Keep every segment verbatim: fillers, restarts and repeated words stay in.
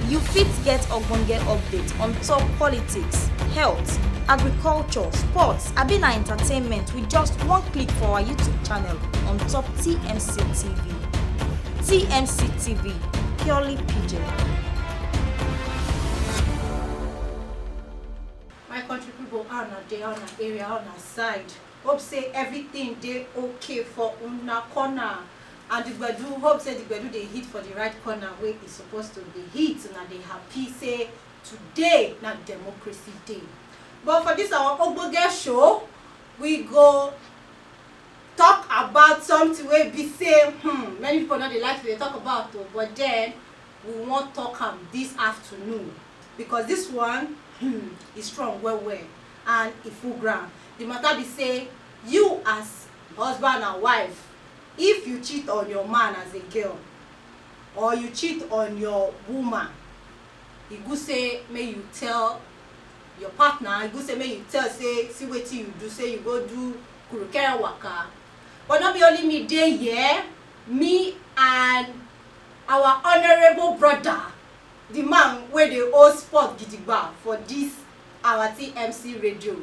You fit get ogbonge update on top politics, health, agriculture, sports, abi na entertainment with just one click for our YouTube channel on top T M C T V. T M C T V, purely pidgin. My country people, how una dey, how una area, how una side? Hope say everything dey okay for una corner. And the gbedu, hope say the gbedu dey hit for the right corner wey e suppose to dey hit. Una dey happy say today na democracy day. But for this our ogbonge show, we go talk about something wey be say, hmm, many people no dey like to dey talk about o, but then we wan talk am this afternoon, because this one, hmm, e strong well well and e full ground. The matter be say, you as husband and wife, if you cheat on your man as a girl, or you cheat on your woman, e good say make you tell your partner, e good say make you tell say, see wetin you do, say you go do kurukere waka. But no be only me dey here, me and our honourable brother, the man wey dey hold sport gidigba for this our T M C radio,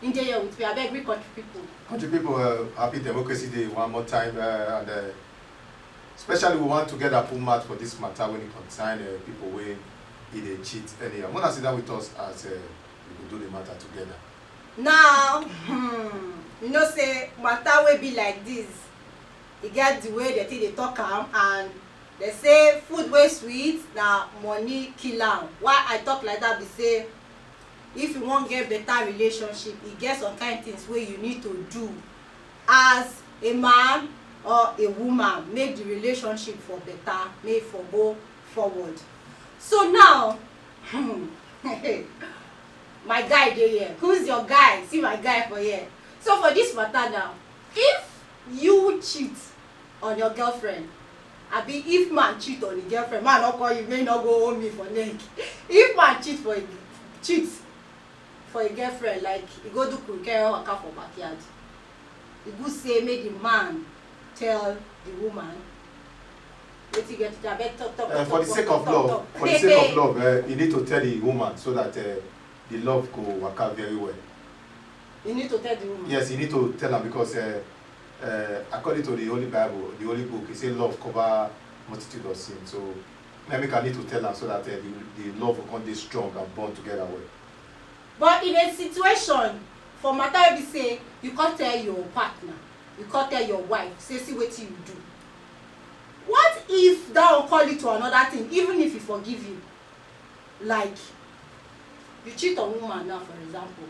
he dey here with me. Abeg, greet country people. Country people, uh, happy Democracy Day one more time, uh, and uh, especially we want together put mouth for this matter when it concern uh, people wey e dey cheat anyhow. Una sit down with us as uh, we go do the matter together. Now, hmm, you know say matter wey be like this, e get the way dem take dey talk am, and dem say food wey sweet na money kill am. Why I talk like that be say, if you wan get better relationship, e get some kind things wey you need to do as a man or a woman, make the relationship for better, make e for go forward. So now, hmm, my guy dey here. Who's your guy? See my guy for here. So for this matter now, if you cheat on your girlfriend, abi if man cheat on him girlfriend, man no call you, make you no go hold me for neck. If man cheat for him, cheat for him girlfriend, like, he go do kurukere waka for backyard, e good say make the man tell the woman wetin get to do. Abeg, talk, talk, Uh, talk, for the talk, sake talk, of talk, love, talk. for the sake of love, uh, you need to tell the woman so that uh, the love go waka very well. You need to tell the woman. Yes, you need to tell her because uh, uh, according to the Holy Bible, the Holy Book, it say love cover multitude of sin. So, na make I need to tell her so that uh, the, the love will come dey strong and bond together well. But in a situation, for matter wey be say you come tell your partner, you come tell your wife, say, see wetin you do. What if that one come lead to another thing, even if he forgive you? Like, you cheat on woman now, for example.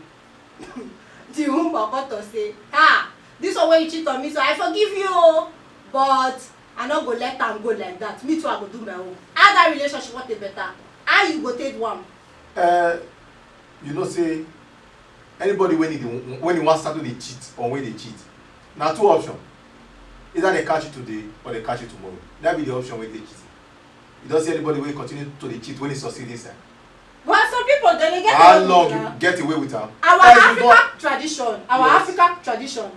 The woman come talk say, ah, this one wey you cheat on me, so I forgive you o, but I no go let am go like that. Me too, I go do my own. How that relationship wan take better? How you go take do am? Uh, you know say anybody when he dey, when he wan start to dey cheat or when he dey cheat, na two option. Either they catch you today or they catch you tomorrow. That be the option wey dey cheating. You don see anybody wey continue to dey cheat when he succeed inside? But some people, dem dey get How away with long am. You get away with am? Our That is Africa what- tradition, our Yes. Africa tradition,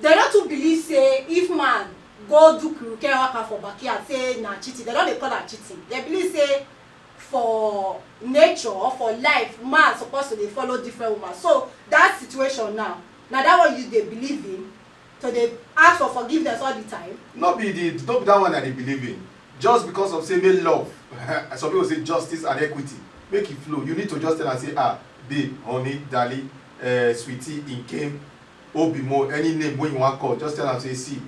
dem no too believe say if man go do kurukere waka for backyard, say na cheating. Dem no dey call am cheating. Dem believe say for nature or for life, man suppose to dey follow different woman. So that situation now, na that one you dey believe in, to dey ask for forgiveness all the time? No be the, no be that one I dey believe in. Just because of say make love, some people say justice and equity, make e flow. You need to just tell am say, ah, babe, honey, darling, uh, sweetie, nkem, obimo, any name wey you wan call, just tell am say, see,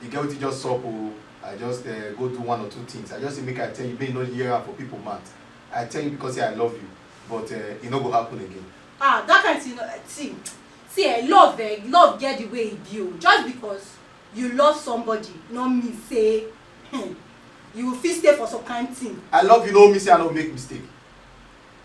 e get wetin just sup o. I just uh, go do one or two things. I just say make I tell you, make you no hear am for people mouth. I tell you because say I love you, but uh, e no go happen again. Ah, that kind thing, no, see, see, eh, love, eh, love get the way e be o. Just because you love somebody no mean say, hmm, you fit stay for some kind thing. I love you no mean say I no make mistake.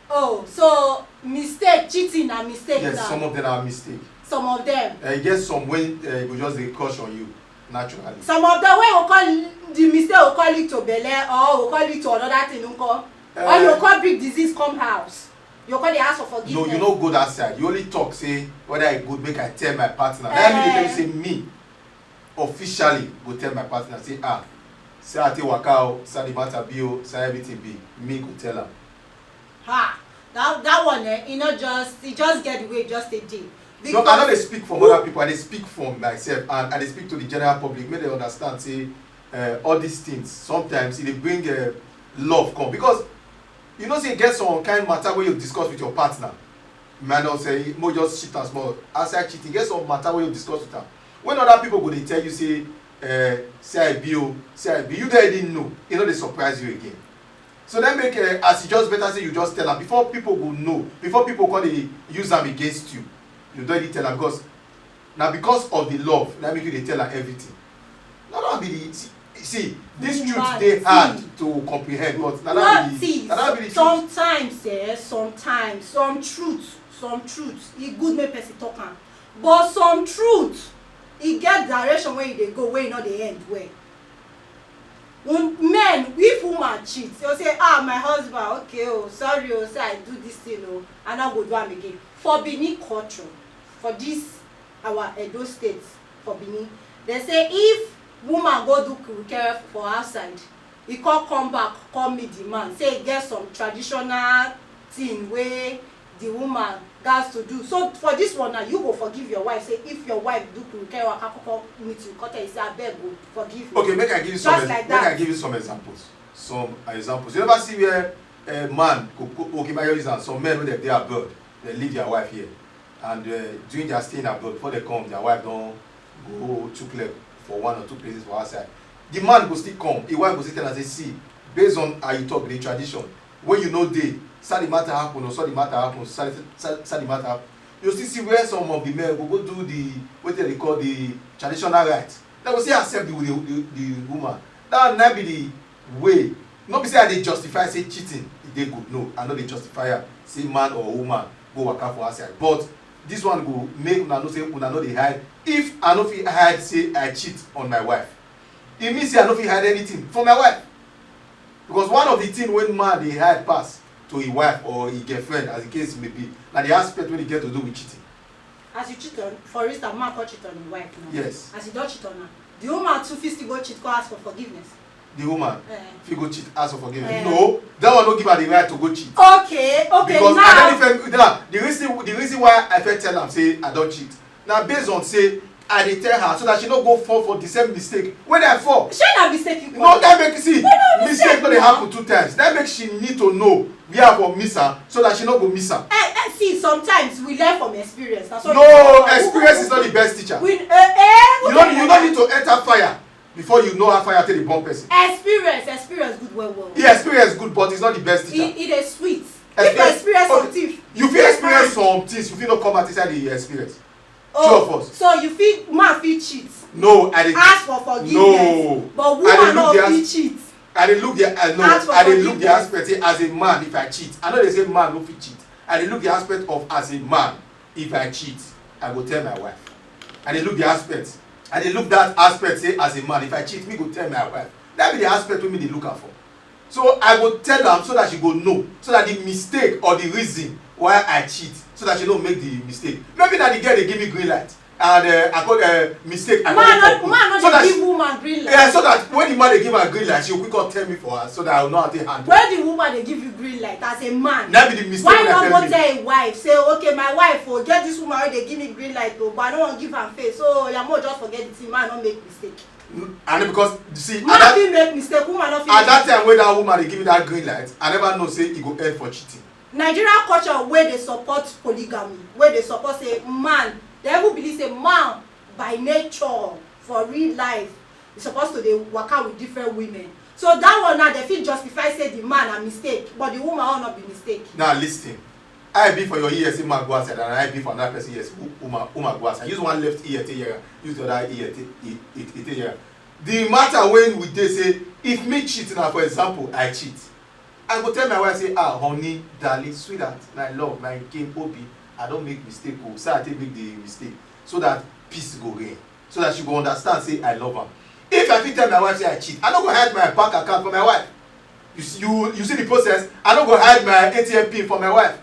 Oh, so mistake, cheating na mistake Yes, now. Some of them are mistake. Some of them. Uh, e get some wey uh, go just dey crush on you naturally. Some of them wey go call the mistake go call lead to belle or go call lead to another thing, nko. Or you Uh, go call big disease come house. You go call dey ask for forgiveness. No, you no go that side. You only talk say whether e good make I tell my partner. Let me dey tell you Eh. Say me officially go tell my partner say, ah, Say I take waka o, say the matter be o, say everything be, me go tell am. Ha! That that one, eh, e no just e just get the way e just dey dey. No, I no dey speak from other people, I dey speak from myself, and I dey speak to the general public, make dem understand say, uh, all these things, sometimes e dey bring, uh, love come, because you know say e get some kind matter wey you discuss with your partner, minus, uh, mo just cheat am small, outside cheating, e get some matter wey you discuss with am, when other people go dey tell you say, uh, say I be o, say I be, you don already know, e no dey surprise you again. So that make, uh, as e just better say you just tell am before people go know, before people come dey use am against you. You don already tell am, because na because of the love na make you dey tell am everything. Na that be the, see, see, this truth dey hard to comprehend, but na that be the, na that be the truth. Sometimes, eh, sometimes some truth, some truth, e good make person talk am, but some truth, e get direction wey e dey go wey e no dey end well. Men, if woman cheat, you say, ah, my husband, okay o, sorry o, say I do this thing o, I no go do am again. For Benin culture, for this our Edo state, for Benin, dem say if woman go do kurukere for outside, e come come back come meet the man, say e get some traditional thing wey the woman gats to do. So for this one now, you go forgive your wife, say if your wife do kurukere waka come meet you, come tell you say, abeg o, forgive me. Okay, make I give you some Just ex- like make I that. Give you some examples. Some examples. You never see where a man go, go, okay, my use am, some men wey dem dey abroad, dem leave their wife here, and, uh, during their staying abroad, before dem come, their wife don go chook leg for one or two places for outside. The man go still come, him wife go still tell am say, see, based on how you talk, the tradition, when you no dey, so the matter happen, or so the matter happen, so the, so, so the matter happen. You still see where some of the men go go do the, wetin dem dey call the traditional rite. Dem go still accept the, the, the, the woman. That na be the way. No be say I dey justify say cheating e dey good. No, I no dey justify am. Say man or woman go waka for outside, but this one go make una know say una no dey hide. If I no fit hide say I cheat on my wife, e mean say I no fit hide anything for my wife, because one of the thing wey man dey hide pass to him wife or him girlfriend, as the case may be, na the aspect wey dey get to do with cheating. As you cheat on, for instance, man come cheat on him wife now. Yes. As he don cheat on her, the woman too fit still go cheat, come ask for forgiveness. The woman, eh, fit go cheat, ask for forgiveness. Eh. No, that one no give her the right to go cheat. Okay, okay, because now, I don't even, now, the reason, the reason why I fit tell am say I don cheat, na based on say I dey tell her so that she no go fall for the same mistake wey I fall. Shey na mistake you fall? No, that make, see, mistake no dey happen two times. That make she need to know where I for miss am so that she no go miss am. Eh, eh, see, sometimes we learn from experience. Na so. No, experience is not the best teacher. We, eh, eh, you no, you no need to enter fire before you know how fire take dey burn person. Experience, experience good well well. Yeah, experience good, but it's not the best teacher. E, e dey sweet. If you experience some things, you fit experience some things, you fit no come out inside the experience. True or false? So you fit, man fit cheat. No, I dey ask for forgiveness. No. But woman no fit cheat. I dey look the, I know, I dey look the aspect say as a man, if I cheat, I no dey say man no fit cheat. I dey look the aspect of as a man, if I cheat, I go tell my wife. I dey look the aspect. I dey look that aspect say as a man, if I cheat, me go tell my wife. That be the aspect wey me dey look am for. So I go tell am so that she go know, so that the mistake or the reason why I cheat, so that she no make the mistake. Maybe na the girl dey give me green light, and, uh, I go, uh, mistake, I go fall for. Man no dey give woman green light. Yeah, so that when the man dey give her green light, she go quick come tell me for her, so that I will know how to handle. When the woman dey give you green light as a man, na be the mistake wey I tell you. Why you no go tell your wife say, okay, my wife o, get this woman wey dey give me green light o, but I no wan give am face, so oya, mo just forget the thing, man no make mistake. N-, and because, see, man fit make mistake, woman no fit make mistake. At that time wey that woman dey give me that green light, I never know say e go end for cheating. Nigeria culture wey dey support polygamy, wey dey support say man, dem even believe say man by nature for real life e suppose to dey waka with different women. So that one now, dem fit justify say the man na mistake, but the woman own no be mistake. Now listen, I be for your ear say man go outside, and I be for another person ear say wo-, woman, woman go outside. Use one left ear take hear am, use the other ear take, e, e, e take hear am. The matter wey we dey say, if me cheat now, for example, I cheat, I go tell my wife say, ah, honey, darling, sweetheart, my love, my game, Obi, I don make mistake o, so I take make the mistake, so that peace go reign, so that she go understand say I love am. If I fit tell my wife say I cheat, I no go hide my bank account for my wife. You see, you, you see the process? I no go hide my A T M pin for my wife.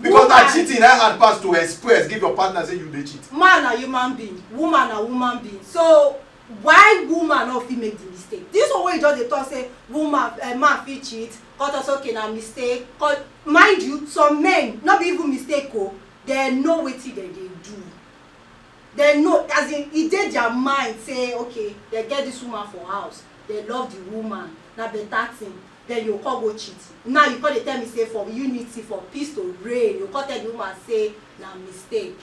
Because na cheating na hard pass to express give your partner say you dey cheat. Man na human being, woman na woman being. So Why woman no fit make the mistake? This one wey you just dey talk say woman, uh, man fit cheat, come talk say okay na mistake. Come, mind you, some men, no be even mistake o, dem know wetin dem dey do. Dem know, as in, e dey their mind say okay, dem get this woman for house, dem love the woman, na better thing. Then you come go cheat. Now you come dey tell me say for unity, for peace to reign, you come tell the woman say na mistake.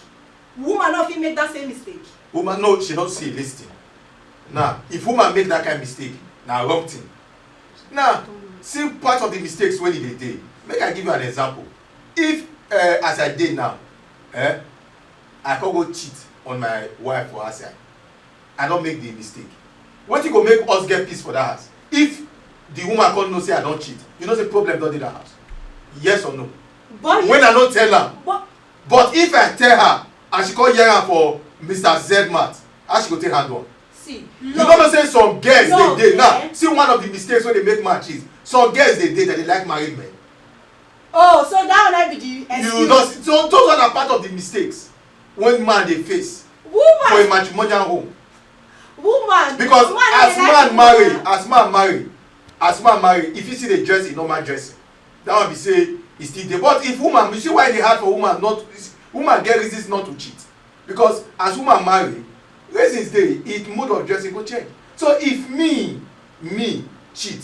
Woman no fit make that same mistake. Woman, no, she no, see, listen. Now, if woman make that kind mistake, na wrong thing. Now, see part of the mistakes wey e dey dey. Make I give you an example. If, uh, as I dey now, eh, I come go cheat on my wife for outside, I don make the mistake. Wetin go make us get peace for that house? If the woman come know say I don cheat, you know say problem don dey that house. Yes or no? But when I no tell am, but, but if I tell her and she come hear am for Mister Z Mart, how she go take handle am? See, you no know say some girls dey dey now. See one of the mistakes wey dey make man cheat. Some girls dey dey that dey like married men. Oh, so that one na be the excuse. You just, so those one are part of the mistakes when man dey face for a matrimonial home. Woman, because woman as man marry, as man marry, as man marry, if you see the dress, e normal dressing. That one be say e still dey. But if woman, you see why e dey hard for woman not, woman get reasons not to cheat. Because as woman marry, reasons dey, it mode of dressing go change. So if me, me cheat,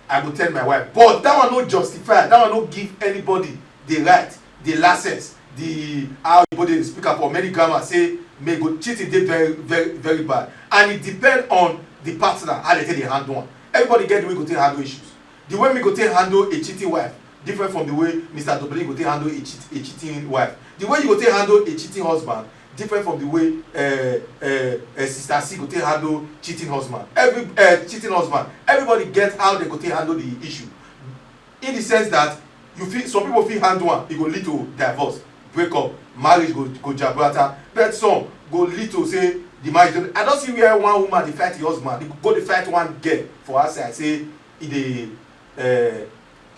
I go tell my wife. But that one no justify, that one no give anybody the right, the license, the, how people dey speak am for many grammar say make go, cheating dey very, very, very bad. And it depend on the partner, how dem take dey handle am. Everybody get the way go take handle issues. The way me go take handle a cheating wife different from the way Mister Dobelin go take handle a cheat, a cheating wife. The way you go take handle a cheating husband different from the way, uh, uh, uh, Sister C go take handle cheating husband. Every, uh, cheating husband, everybody get how they go take handle the issue. In the sense that you feel some people feel handle am, e go lead to divorce, break up, marriage go go jabrata. But some go lead to say the marriage don. I don see where one woman dey fight her husband, dey go dey fight one girl for outside say e dey, uh,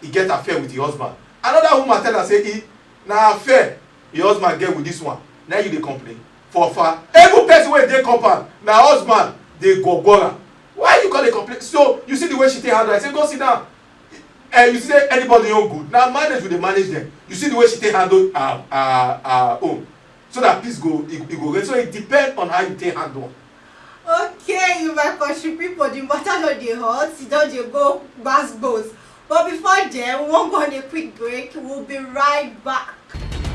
e get affair with her husband. Another woman tell am say e na affair your husband get with this one, na you dey complain for far. Every person wey dey compound, na husband dey gogora. Why you come dey complain? So you see the way she take handle, I say go sit down. Eh, you see say anybody no good. Na manage we dey manage them. You see the way she take handle her, her, her own. So that peace go, e, e go reign. So it depend on how you take handle am. Okay, you my country people, the matter no dey hot, e don dey go gbas gbos. But before then, we wan go on a quick break. We'll be right back.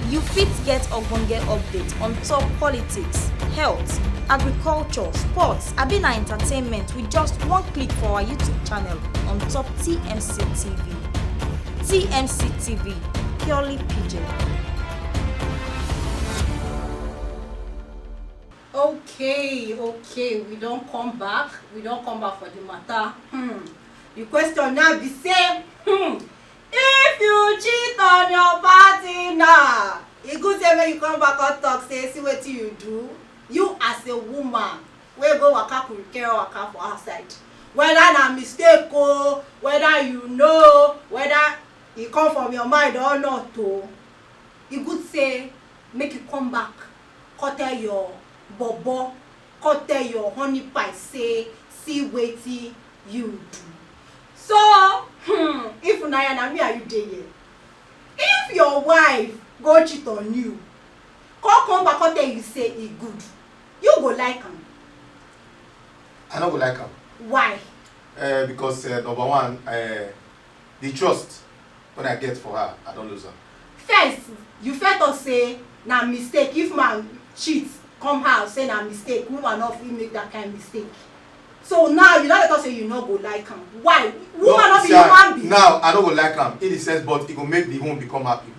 You fit get ogbonge update on top politics, health, agriculture, sports, abi na entertainment with just one click for our YouTube channel on top T M C T V. T M C T V, purely pidgin. Okay, okay, we don come back. We don come back for the matter. Hmm. The question now be say, hmm, if you cheat on your partner, e good say make you come back come talk say see wetin you do. You as a woman wey go waka kurukere waka for outside, whether na mistake o, whether you know, whether e come from your mind or not o, e good say make you come back come tell your bobo, come tell your honey pie say see wetin you do. So, hmm, if na ya na me and you dey here, if your wife go cheat on you, come come back come tell you say e good, you go like am? I no go like am. Why? Uh, because, uh, number one, uh, the trust when I get for her, I don lose am. First, you first talk say na mistake. If man cheat come house, say na mistake, woman no fit make that kind mistake. So now you don dey talk say you no go like am. Why? Woman no be human being. Now I no go like am in the sense, but e go make the home become happy.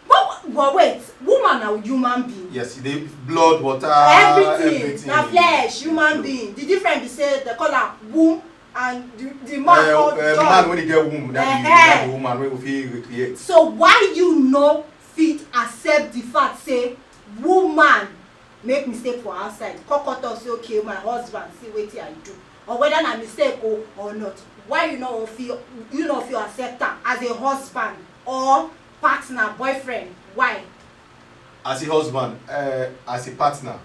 But, but wait, woman na human being. Yes, e dey blood, water, everything, everything. Na flesh, human being. The difference be say they call am womb and the, the man, uh, called, uh, John. Man when he get womb, that be, that be woman wey go fit recreate. So why you no fit accept the fact say woman make mistake for outside, come come talk say okay, my husband, see wetin I do, or whether na mistake o or not? Why you no fit, you no fit accept am as a husband or partner, boyfriend? Why? As a husband, uh, as a partner,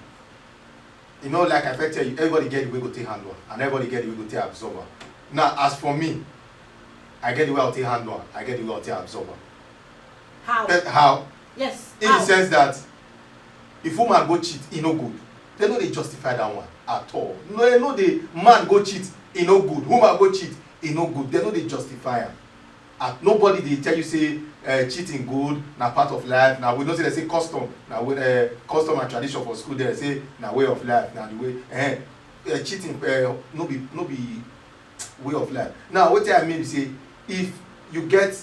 You know, like I first tell you, everybody get the way go take handle am, and everybody get the way go take absorb am. Now, as for me, I get the way I take handle am, I get the way I take absorb am. How? Pe- How? Yes. In How? The sense that if woman go cheat, e no good. They no dey justify that one at all. No, they no dey man go cheat, e no good. Woman go cheat, e no good. They no dey justify am. Ah, nobody dey tell you say uh, cheating good, na part of life. Na we know say they say custom, na we, uh, custom and tradition for school. They say na way of life, na the way. Uh, uh, cheating uh, no be no be way of life. Now, wetin I mean be say, if you get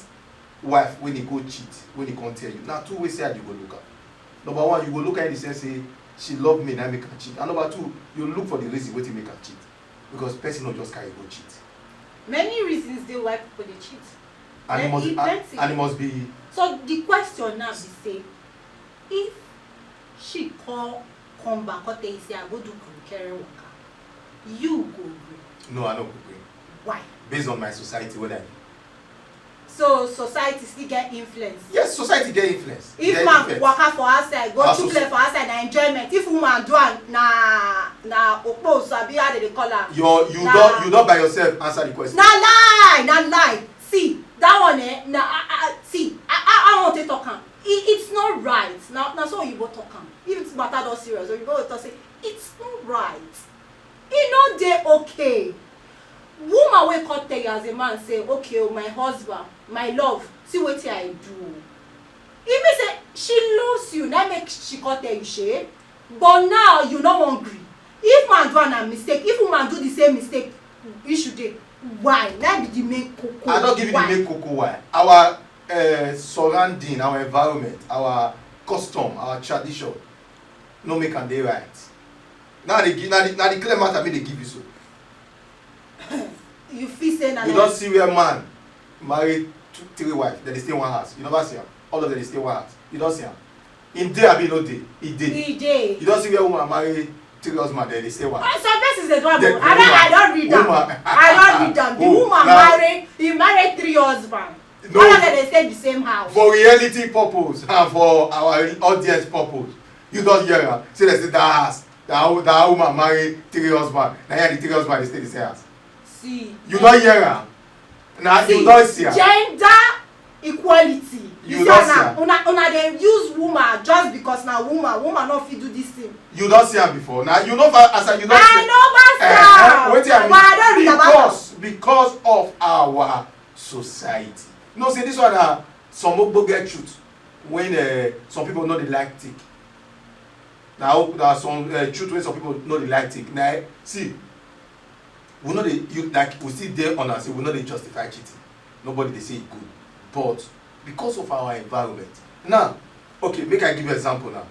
wife wey dey go cheat, wey dey come tell you, na two ways say you go look am. Number one, you go look at it in the sense say she love me, na make am cheat. And number two, you look for the reason wetin make am cheat, because person no just carry go cheat. Many reasons dey why people dey cheat. And it Plen- must e plenty. And it must be So the question now be say, if she call come back come tell you say I go do kurukere waka, you go gree? No, I no go gree. Why? Based on my society, whether I So society still get influence. Yes, society get influence. If Get man influence. Waka for outside, go Ah, chook so- leg for outside, na enjoyment. If woman do am, na na okpo sabi how they dey call am. Your you Na- don you don by yourself answer the question. Na lie, na lie. See that one, eh? Na I, I, see, I, I, I want to talk am. It, it's not right. Na na so oyibo talk am. If this matter don serious, oyibo go talk say it's not right. E no dey okay. Woman wey come tell you as a man say, okay o, my husband, my love, see wetin I do o. E mean say she loves you, na make she come tell you shey. But now you no wan gree. If man do am na mistake, if woman do the same mistake, issue dey. Why? Na be the main koko. I don give you the Why? Main koko why. Our uh, surrounding, our environment, our custom, our tradition no make am dey right. Now they give, now the, now the clear matter me they give you so. You feel say na You like don see where man marry two, three wife, they dey stay one house. You never see am. All of them dey stay one house. You don see am. In dey abi no dey, e dey. E dey. You don see where woman marry three husband, they dey stay one. Oh, some places they do am. The O. I don I don read am. woman- I don read am. The Oh, woman now- marry, he marry three husbands. No. All of them dey stay the same house. For reality purpose and for our audience purpose, you don hear am. Say they say that house, that wo- that woman marry three husband. Na here the three husband dey stay the same house. See. You don hear am. Na you don see am. Gender equality. You see don am see now. Am. Una una dey use woman just because na woman. Woman no fit do this thing. You don see am before. Na you no fa as you don I see. never see Eh, eh, am. wetin I mean? But I don read about am. Because because of our society. You know say this one na some ogbonge truth when uh, some people no dey like take. Na o- na some uh, truth wey some people no dey like take. Na see, we no dey you like we still dey on am say we no dey justify cheating. Nobody dey say e good, but because of our environment. Now, okay, make I give you example now.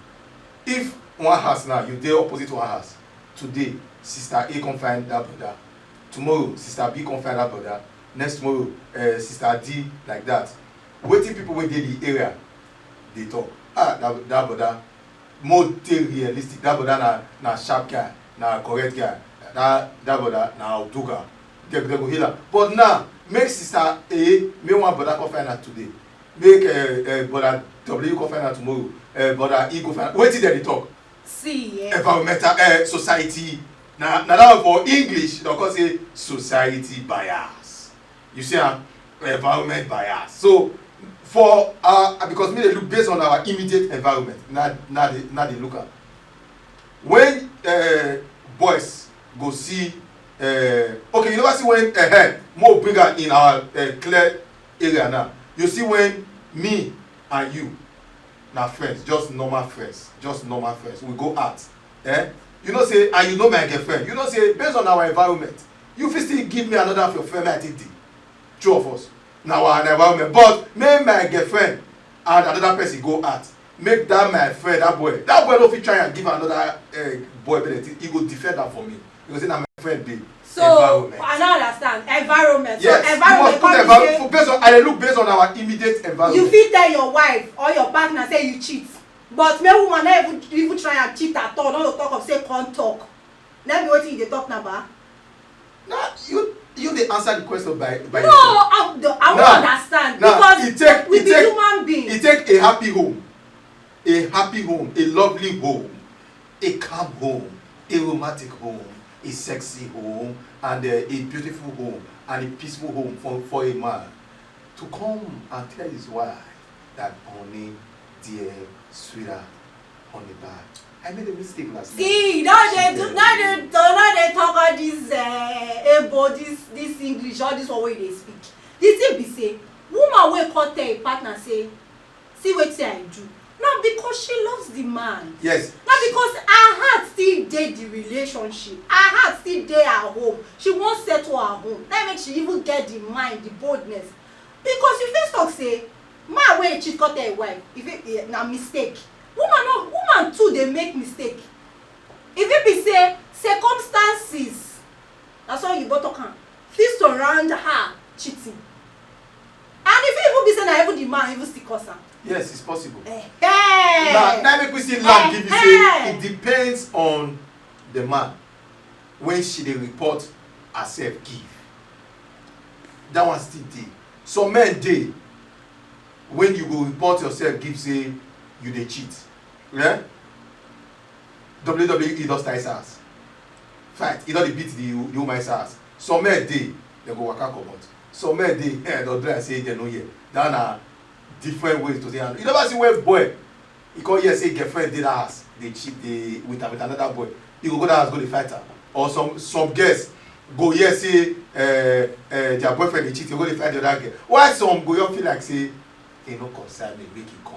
If one house now, you dey opposite one house, today sister A come find that brother, tomorrow sister B come find that brother, next tomorrow uh, sister D, like that. Wetin people wey dey the area dey talk? Ah, that, that brother, more dey realistic, that brother na na sharp guy, na correct guy, that that brother na oduga. Dem dem go heal am. But now, make sister A, make one brother come find out today, make uh, uh, brother W come find out tomorrow, uh, brother E go find out. Wetin dem dey talk? See, yeah. Environmental uh, society. Na na that one for English dem call say society bias. You see am? Environment bias. So for uh, because me dey look based on our immediate environment, na na dey na dey look am. When uh, boys go see uh, okay, you never see when uh, hey, mo bring am in our uh, clear area now. You see when me and you na friends, just normal friends, just normal friends, we go out, eh? You know say, and you know my girlfriend, you know say based on our environment, you fit still give me another of your friend, I take the two of us. Na our environment. But make my girlfriend and another person go out, make that my friend, that boy, that boy no fit try and give another uh, boy benefit, he go defend am for me. He go say na my friend dey. So Environment. I no understand. Environment. Yes, So you environment must put come be environment say for based on, I dey look based on our immediate environment. You fit tell your wife or your partner say you cheat, but make woman no even even try and cheat at all. No go talk of say come talk. Na be wetin you dey talk na ba. Na you you dey answer the question by by No, yourself. I, the, I Now, won't understand now, because it take- we it be take- human beings. E take a happy home, a happy home, a lovely home, a calm home, a romantic home, a sexy home, and uh, a beautiful home, and a peaceful home for, for a man to come and tell his wife that, "Honey, dear, sweetheart, honey, bad. I made a mistake last night." See, now they do, now they do, now they talk all this uh, ebo, this this English, all this one wey they speak. The thing be say, woman wey come tell a partner say, "See wetin I do," na because she loves the man. Yes. Na because her heart still dey the relationship, her heart still dey her home, she wan settle her home, na make she even get the mind, the boldness. Because you first talk say, man wey cheat come tell him wife, if it, eh, na mistake. Woman no, woman too dey make mistake. If it be say circumstances, na so oyibo talk am, fit surround her cheating. And if it even be say na even the man even still cause am. Yes, it's possible. Eh, eh. Na na make we still laugh give you say it depends on the man when she dey report herself give. That one still dey. Some men dey when you go report yourself give say you dey cheat. Yeah? W W E don start his ass. Fight, e don dey beat the the woman his ass. Some men dey, dem go waka comot. Some men dey, eh, dem do like say dem no hear. That na different ways to take handle. You never see when boy, he come hear say girlfriend dey that house, dey cheat, dey with with another boy. He go go that house go dey fight am. Or some some girls go hear say uh, uh, their boyfriend dey cheat, he go dey fight the other girl. Why some go just feel like say e no concern me, make e come.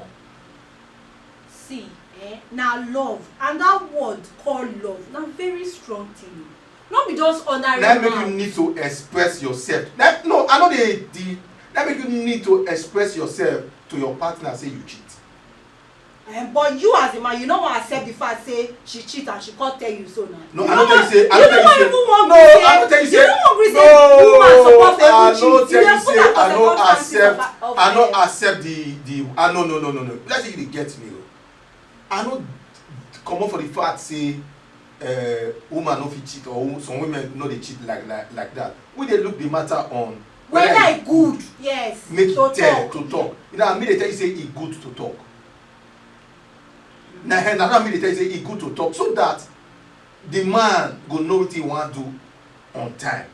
See, eh, na love, and that word called love na very strong thing. No be just ordinary. Na make you need to express yourself. Na, no, I no dey the. Na make you need to express yourself to your partner say you cheat. Eh, but you as a man, you no wan accept the fact say she cheat and she come tell you so now. No, I no tell you say, I no tell you say, no, I no tell you say, no, I no tell you say, I no accept, I no accept the the, ah, no, no, no, no, no. Let's say you dey get me o. I no comot for the fact say uh, woman no fit cheat or some women no dey cheat like like like that. We dey look the matter on whether e good, yes, make e tell to talk. You know, me dey tell you say e good to talk. Na na me dey tell you say e good to talk so that the man go know wetin he wan do on time,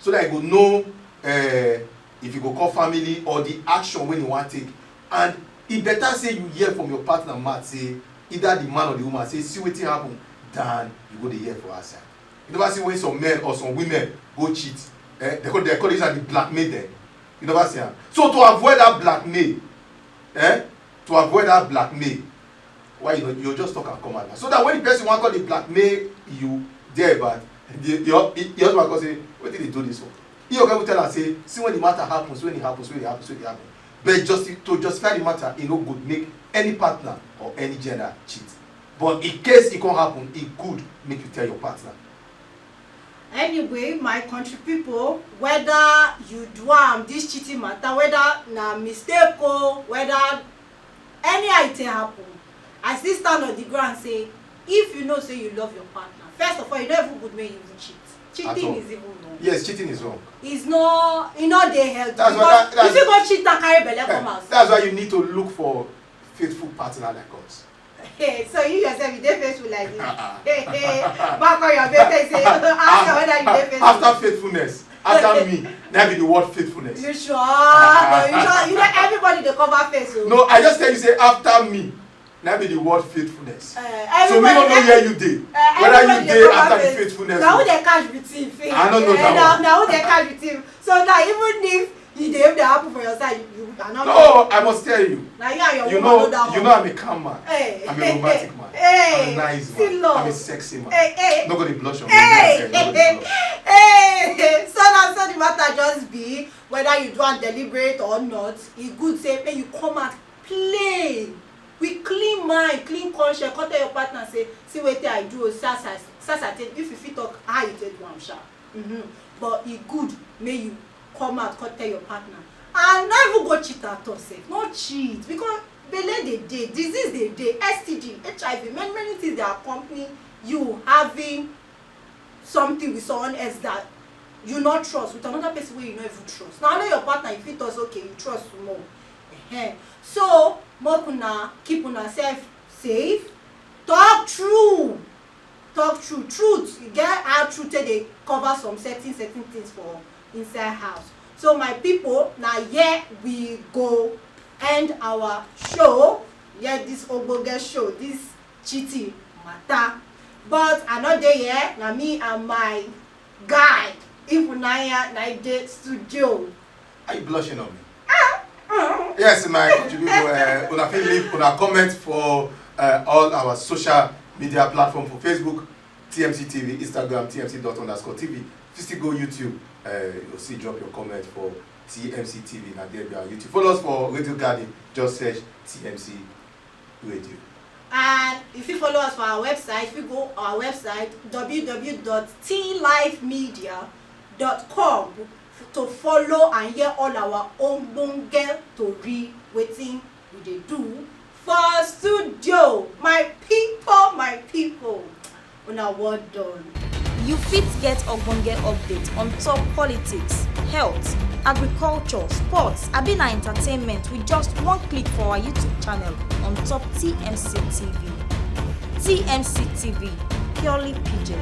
so that he go know uh, if he go call family or the action wey he wan take. And e better say you hear from your partner mouth say either the man or the woman say see wetin happen than you go dey hear for outside. You never see when some men or some women go cheat, eh, they call they call this one the blackmail them. You never see am. So to avoid that blackmail, eh, to avoid that blackmail, why you no you just talk and come out now so that when the person wan call the blackmail you there but the your your husband go say wetin dey do this one. He go go tell am say see when the matter happens when e happens when e happens when e happen. But just to justify the matter e no good make any partner or any gender cheat. But in case e come happen e good make you tell your partner. Anyway, my country people, whether you do am this cheating matter, whether na mistake o, whether anyhow e take happen, I still stand on the ground say if you know say you love your partner, first of all, e no even good make you even cheat. Cheating is even wrong. Yes, cheating is wrong. It's no, e no dey healthy because you fit go cheat and carry belle come house. That's why you need to look for faithful partner like us. Hey, so you yourself, you dey faithful like this? Hey, hey, back on your bed, say, ask her whether you dey faithful. After faithfulness, after me, that be the word faithfulness. You sure? No, you sure? You know, everybody dey cover face o. No, I just tell you say after me, that be the word faithfulness. Uh, so me no know where you dey. Uh, whether you dey after the faithfulness. Na who dey catch the thief? I no know that one. Na who dey catch the thief? So now, even if e dey, if dey happen for your side, you are not. No, I must tell you. Na you and your woman know that one. You know I'm a calm man. Hey. I'm a romantic man. Hey. I'm a nice man. I'm a sexy man. Hey, hey. No go dey blush on me. Hey. No go dey blush. Hey. So na so the matter just be, whether you do am deliberate or not, e good say make you come out plain, with clean mind, clean conscience, come tell your partner say, see wetin I do o, see as I, see as I take, if you fit talk how you take do am sha. Mm-hmm. But e good make you come out come tell your partner. And no even go cheat at all sef. No cheat because belle dey dey, disease dey dey, S T D, H I V, many many things dey accompany you having something with someone else that you no trust, with another person wey you no even trust. Na only your partner you fit talk say okay you trust small. Ehen. So make una keep una self safe. Talk true. talk true, truth, e get how truth take dey cover some certain certain things for inside house. So my people, na here we go end our show, here this ogbonge show, this cheating matter. But I no dey here, na me and my guy Ifunanya na e dey studio. Are you blushing on me? Yes, my country people, uh, una fit leave una comment for uh, all our social media platform, for Facebook, T M C T V, Instagram, T M C dot underscore T V. If you still go YouTube, uh, you'll see, drop your comment for T M C T V. Now there be our YouTube. Follow us for Radio Garden. Just search T M C Radio. And if you follow us for our website, if you go our website, w w w dot t life media dot com, to follow and hear all our ogbonge tori, wetin we dey do for studio. My people, my people, una well done. You fit get ogbonge update on top politics, health, agriculture, sports, abi na entertainment with just one click for our YouTube channel on top T M C T V. T M C T V, purely P J.